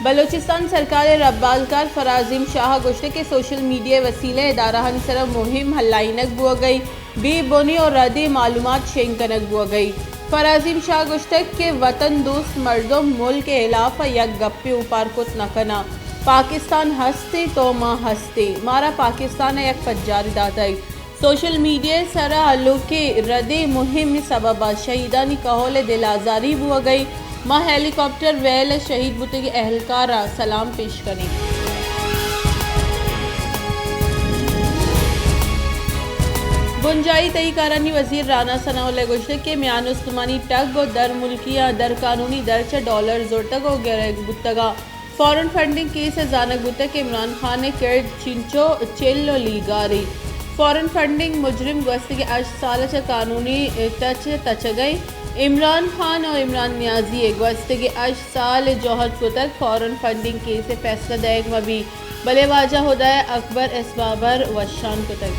بلوچستان سرکار ءِ ربالکار فرازیم شاہ ءَ گوشتگ کہ سوشل میڈیا ءِ وسیلہ ءَ ادارہانی سرا مہم ہلائینگ بوگ ءَ، بے بنی ءُ ردیں معلومات شنگ کنگ بوگ ءَ۔ فرازیم شاہ ءَ گوشتگ کہ وطن دوست مردم ملک ءِ ہلاف ءَ یک گپے اوپار کت نہ کناں۔ پاکستان ہستیں تو ما ہستیں، مارا پاکستان ءَ یک پجارے داتگ۔ سوشل میڈیا ءِ سرا ہلوکیں ردیں مہم ءِ سبب ءَ شہیدانی کہول ءِ دل آزاری بوگ ءَ، ما ہیلی کاپٹر ویل ءَ شہید بوتگیں اہلکار ءَ سلام پیش کنیں۔ بنجاہی تہی کارانی وزیر رانا ثناء اللہ ءَ گوشتگ کہ میان استمانی ٹگ ءُ در ملکی یا در قانونی درچ ءَ ڈالر زرتگ ءُ گرگ بوتگ ءُ فارن فنڈنگ کیس ءَ زانگ بوتگ کہ عمران خان ءِ کرد چنچو چل ءُ لیگاری۔ فارن فنڈنگ مجرم گوستگیں ہشت سال ءَ چہ قانونی ٹچ ءَ تچگ ءَ۔ عمران خان ءُ عمران نیازی ءَ گوستگیں ہشت سال ءَ جہد کتگ فارن فنڈنگ کیس ءِ فیصلہ دئیگ مہ بیت، بلے واجہ ہدایت اکبر اسبابر وشان کتگ۔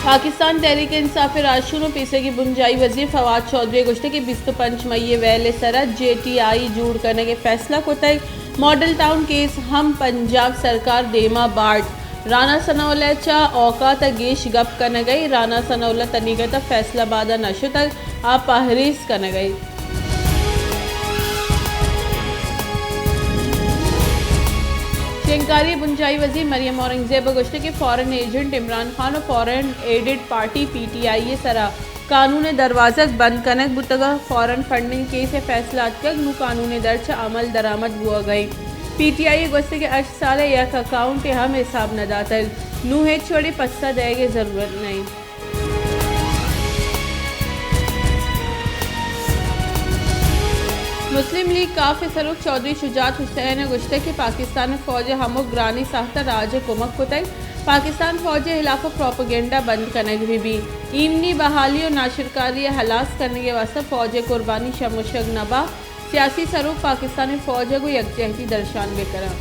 پاکستان تحریک انصاف ءِ راہشون ءُ پیسریگیں بنجاہی وزیر فواد چوہدری ءَ گوشتگ کہ بیست ءُ پنچ مئی ءَ ویل ءِ سرا جے ٹی آئی جوڑ کنگ ءِ فیصلہ کتگ۔ ماڈل ٹاؤن کیس ہم پنجاب سرکار ءِ دیما بارڈ۔ رانا ثناء اللہ چہ اوقات ءَ گیش گپ کنگ ءَ، رانا ثناء اللہ تنیگت ءَ فیصل آباد ءَ نہ شتگ، آ پہریز کنگ ءَ۔ شنگکاری ءِ بنجاہی وزیر مریم اورنگزیب ءَ گوشتگ کہ فارن ایجنٹ عمران خان ءُ فارن ایڈڈ پارٹی پی ٹی آئی ءِ سرا قانون ءِ دروازگ بند کنگ بوتگ ءُ فارن فنڈنگ کیس ءِ فیصلہ اتکگ، نوں قانون ءِ درچ ءَ عمل درآمد بوگ ءَ انت۔ پی ٹی آئی ءَ گوستگیں ہشت سال ءَ یک اکاؤنٹے ہم حساب نہ داتگ، نوں ہچ وڑیں پسہ دئیگ ءِ ضرورت نہ انت۔ مسلم لیگ کاف ءِ سروک چوہدری شجاعت حسین ءَ گوشتگ کہ پاکستان ءِ فوج ءَ ہمک گرانیں ساہت ءَ راج ءَ کمک کتگ، پاکستان فوج ءِ ہلاپ ءَ پروپیگنڈا بند کنگ بہ بیت، ایمنی بحالی ءُ ناشرکاری ءَ ہلاس کنگ ءِ واستہ فوج ءِ قربانی شموشگ نہ باں۔ سیاسی سروک پاکستان ءِ فوج ءَ گوں یکجہتی درشان بہ کناں۔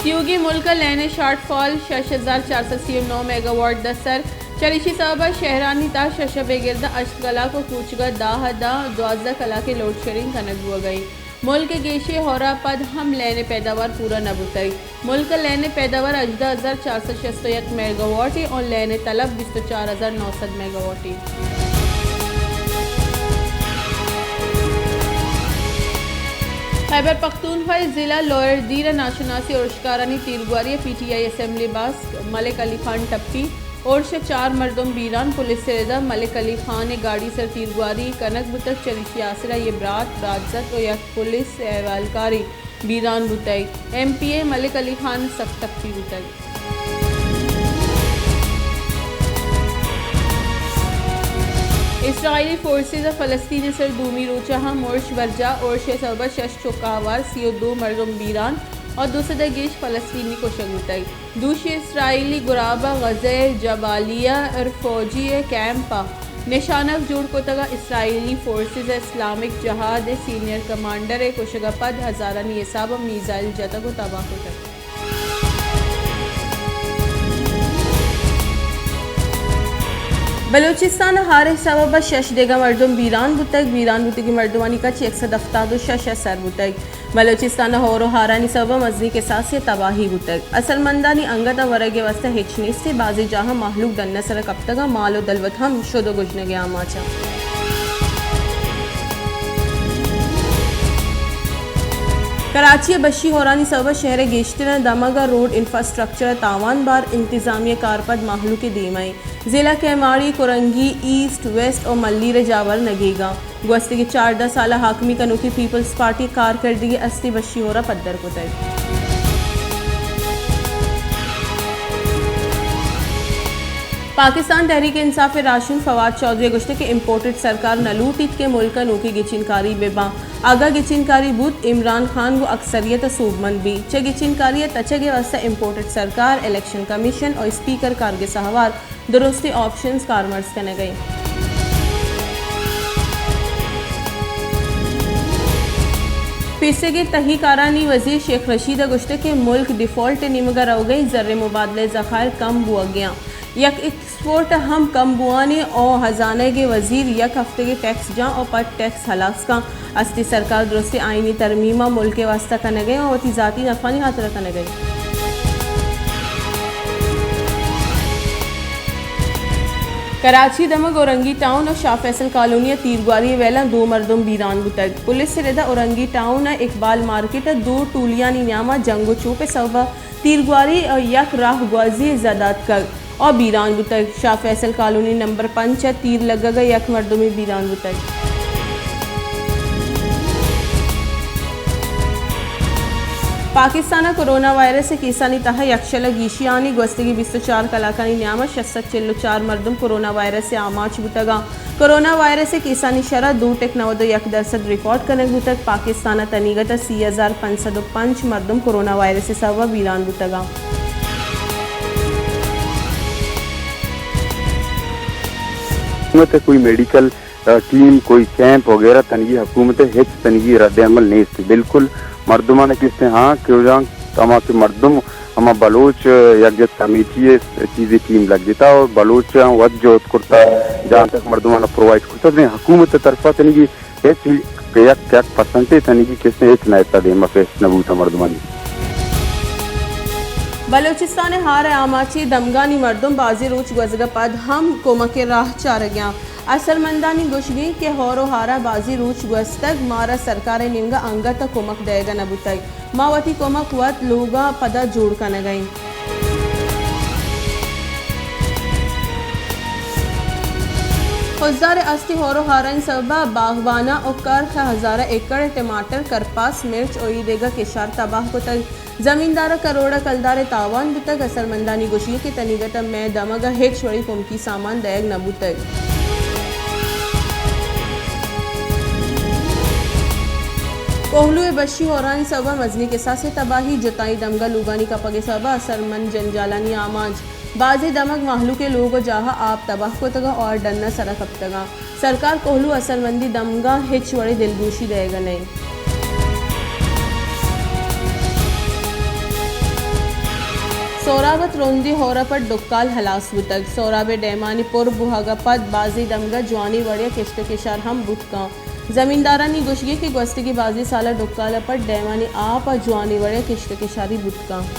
تیوگیں ملک ءَ لین ءِ شارٹ فال شش ہزار چار سد سی ءُ نو میگا واٹ دست سر، چریشی سبب ءَ شہرانی تہا شش ءَ بگر داں ہشت کلاک ءُ کوچگ ءَ داہ ءَ داں دوازدہ کلاکے لوڈ شیڈنگ کنگ بوگ ءَ انت۔ ملک ءِ گیشیں ہور ءَ پد ہم لین ءِ پیداوار پورا نہ بوتگ۔ ملک ءِ لین ءِ پیداوار ہژدہ ہزار چار سد شست ءُ یک میگا واٹ ءُ لین ءِ طلب بیست ءُ چار ہزار نو سد میگا واٹ ءَ۔ خیبر پختونخوا ءِ ضلع لوئر دیر ءَ ناشناسیں ارشکارانی تیرگواری ءَ پی ٹی آئی اسمبلی باسک ملک علی خان ٹپی ارش ءَ چار مردم بیران، پولیس ءِ رد ءَ ملک علی خان ءِ گاڑی سر تیرگواری کنگ بوتگ، چریشی آسر ءَ آئی ءِ برات، براتزت ءُ یک پولیس احوالکارے بیران بوتگ۔ ایم پی اے ملک علی خان سک ٹپی بوتگ۔ اسرائیلی فورسز ءَ فلسطین ءِ سر دومی روچ ءَ ہم ارش برجاہ، ارش ءِ سبب ءَ شش چک ءَ ہوار، سی ءُ دو مردم بیران ءُ دو سد ءَ گیش فلسطینی کشگ بوتگ۔ دوشی اسرائیلی گراب ءَ غزہ ءِ جبالیہ ءَ فوجی ءِ کیمپ ءَ نشانگ جوڑ کتگ ءُ اسرائیلی فورسز ءَ اسلامک جہاد ءِ سینئر کمانڈر ءِ کشگ ءَ پد ہزارانی حساب ءَ میزائل جتگ ءُ تباہ کتگ۔ بلوچستان ءَ ہار ءِ سبب ءَ شش دگہ مردم بیران بوتگ۔ بیران بوتگیں مردمانی کچ یک سد ہفتاد ءُ شش ءَ سر بوتگ۔ بلوچستان ءَ ہور ءُ ہارانی سبب ءَ مزنیں کساسے ءَ تباہی بوتگ۔ اصل مندانی انگت ءَ ورگ ءِ واستہ ہچ نیست ءُ بازیں جاہاں مہلوک ڈن ءِ سر ءَ کپتگ ءُ مال ءُ دلوت ہم شد ءُ گژنگ ءِ آماچ اَنت۔ کراچی ءَ بشی ہورانی سبب ءَ شہر ءِ گیشتریں دمگ ءَ روڈ انفراسٹرکچر ءِ تاوان بار، انتظامیہ ءِ کارپد مہلوک ءِ دیم ءَ اِنت۔ ضلع کیماڑی، کرنگی، ایسٹ، ویسٹ ءُ ملیر ءِ جاور نگیگ اَنت۔ گوستگیں چاردہ سال ءَ حاکمی کنوکیں پیپلز پارٹی ءِ کارکردگی ہستی بشی ہور ءَ پدر کتگ۔ پاکستان تحریک انصاف ءِ راہشون فواد چوہدری ءَ گوشتگ کہ امپورٹڈ سرکار نہ لوٹیت کہ ملک ءَ نوکیں گچینکاری بہ باں۔ اگاں گچینکاری بوت، عمران خان گوں اکثریت ءَ سوبمند بیت۔ چہ گچینکاری ءِ تچگ ءِ واستہ امپورٹڈ سرکار، الیکشن کمیشن ءُ اسپیکر کارگس ءَ ہوار درستیں آپشنز کارمرز کنگ ءَ اِنت۔ پیسریگیں تہی کارانی وزیر شیخ رشید ءَ گوشتگ کہ ملک ڈیفالٹ ءِ نیمگ ءَ روگ ءَ اِنت، زر ءِ مبادلہ ءِ ذخائر کم بوگ ءَ اَنت۔ یک ایکسپورٹ ءَ ہم کم بوان ایں او ہزانگ ءِ وزیر یک ہفتگے ٹیکس جاں او پد ٹیکس ہلاس کاں۔ استی سرکار درستیں آئینی ترمیم ءَ ملک ءِ واستہ کنگ ءَ او وتی ذاتی نفعانی ہاترا کنگ ءَ ایں۔ کراچی دمگ اورنگی ٹاؤن او شاہ فیصل کالونی ءَ تیرگواری ءِ ویلاں دو مردم بیران بوتگ۔ پولیس ءِ ردا اورنگی ٹاؤن ءَ اقبال مارکیٹ ءَ دو ٹولیانی نیام ءَ جنگ و چوپ ءِ سوب ءَ تیرگواری ءُ یک راہگوازی ءِ زد آتکگ ءُ بیران بوتگ۔ شاہ فیصل کالونی نمبر پنچ ءَ تیر لگگ ءَ یک مردمے بیران بوتگ۔ پاکستان ءَ کرونا وائرس ءِ کیسانی تہا یکشل ءَ گیشی آنی، گوستگیں بیست ءُ چار کلاکانی نیام ءَ شش سد چل ءُ چار مردم کرونا وائرس ءِ آماچ بوتگ اَنت۔ کرونا وائرس ءِ کیسانی شرح دو ٹک نود ءُ یک درسد ریکارڈ کنگ بوتگ۔ پاکستان ءَ تنیگت ءَ سی ہزار پنچ سد ءُ پنچ مردم کرونا وائرس ءِ سبب ءَ بیران بوتگ اَنت۔ حکومت ءَ کوئی میڈیکل، آ، ٹیم، کوئی کیمپ وغیرہ تنیگی حکومت ءِ ہچ تنیگی رد عمل نیست۔ بالکل مردمان کستے ہاں کہ اجاں ہما کہ مردم ہما بلوچ یکجہت کمیٹی ءِ چیزے ٹیم لگتا اور بلوچ وت جہد کرتا، جہاں تک مردمان پرووائیڈ کرتا، لیکن حکومت طرفا تنیگی ہچ یک، یک پرسنٹے تنیگی کستے ہچ نہ اتہ دیما پیش نہ بوتا مردمانی۔ بلوچستان ءِ ہار ءِ آماچی دمگانی مردم بازیں روچ گوزگ ءَ پد ہم کمک ءِ راہ چارگ ءَ اَنت۔ اثرمندانی گوشگ اِنت کہ ہور ءُ ہار ءَ بازیں روچ گوستگ، مارا سرکار ءِ نیمگ ءَ انگت ءَ کمک دئیگ ءَ نہ بوتگ۔ ما وتی کمک وت لوگ ءَ پدا جوڑ کنگ ءَ ایں۔ خضدار ءِ استی ہور ءُ ہارانی سبب ءَ باغباناں ءُ کرخ ءَ ہزاراں ایکڑ ءَ ٹماٹر، کرپاس، مرچ ءُ اے دگہ کشار تباہ کتگ۔ زمیندار ءَ کروڑ ءَ کلدار ءِ تاوان بوتگ۔ اثرمندانی گوشگ اِنت کہ تنیگت ءَ مئے دمگ ءَ ہچ وڑیں کمکی سامان دئیگ نہ بوتگ۔ کوہلو ءِ بشی ہورانی سبب ءَ مزنیں کساسے تباہی، جتائیں دمگ ءَ لوگانی کپگ ءِ سبب ءَ اثرمند جنجالانی آماچ۔ بازیں دمگ مہلوک ءِ لوگ ءُ جاہ ءَ آپ تباہ کتگ ءُ آ ڈن ءَ سر ءَ کپتگ اَنت۔ سرکار کوہلو اثرمندی دمگاں ہچ وڑیں دلگوشی دئیگ ءَ نہ اِنت۔ سہراب ءَ ترندیں ہور ءَ پد ڈکال ہلاس بوتگ۔ سہراب ءِ ڈیمانی پر بوہگ ءَ پد بازیں دمگ ءَ جوانیں وڑے ءَ کشت ءُ کشار ہم بوت کنت۔ زمیندارانی گوشگ اِنت کہ گوستگیں بازیں سال ءَ ڈکال ءَ پد ڈیمانی آپ ءَ جوانیں وڑے ءَ کشت ءُ کشاری بوت کنت۔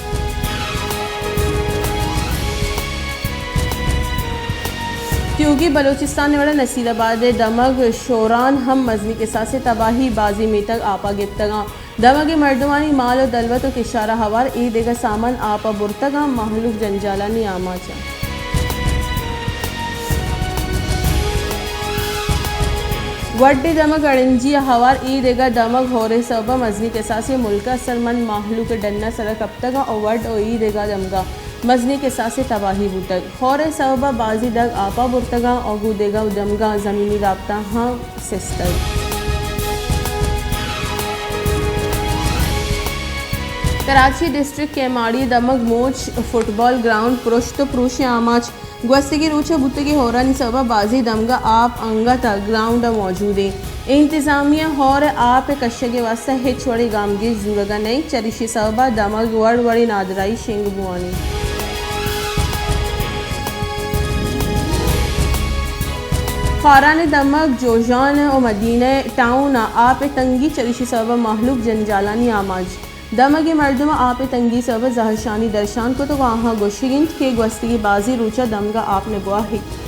تیوگیں بلوچستان ءِ وڑ ءَ نصیر آباد ءِ دمگ شوران ہم مزنیں کساسے تباہی، بازیں میتگ آپ ءَ گپتگ اَنت۔ دمگ ءِ مردمانی مال ءُ دلوت ءُ کشار ءَ ہوار اے دگہ سامان آپ ءَ برتگ اَنت، مہلوک جنجالانی آماچ اَنت۔ وڈ ءِ دمگ اڑنجی ءَ ہوار اے دگہ دمگ ہور ءِ سبب ءَ مزنیں کساسے، ملک ءِ اثرمند مہلوک ڈن ءَ سر ءَ کپتگ اَنت ءُ وڈ ءُ اے دگہ دمگاں مزنیں کساسے تباہی بوتگ۔ ہور ءِ سبب ءَ بازیں دگ آپ ءَ برتگ اَنت ءُ گوں دگہ دمگاں زمینی رابطہ ہم سستگ۔ کراچی ڈسٹرکٹ کیماڑی ءِ دمگ موچ فٹبال گراؤنڈ پرشت ءُ پروش ءِ آماچ۔ گوستگیں روچ ءَ بوتگیں ہورانی سبب ءَ بازیں دمگ ءَ آپ انگت ءَ گراؤنڈ ءَ موجود اِنت۔ انتظامیہ ہور ءِ آپ ءِ کشگ ءِ واستہ ہچ وڑیں گامگیج زورگ ءَ نہ اِنت، چریشی سبب ءَ دمگ وڑ وڑیں نادراہی شنگ بوان اِنت۔ خاران ءِ دمگ جوژان ءُ مدینہ ٹاؤن ءَ آپ ءِ تنگی، چریشی سبب ءَ مہلوک جنجالانی آماچ۔ دمگ ءِ مردماں آپ ءِ تنگی ءِ سبب ءَ زہرشانی درشان کتگ ءُ آہاں گوشگ اِنت کہ گوستگیں بازیں روچ ءَ دمگ ءَ آپ نگواہک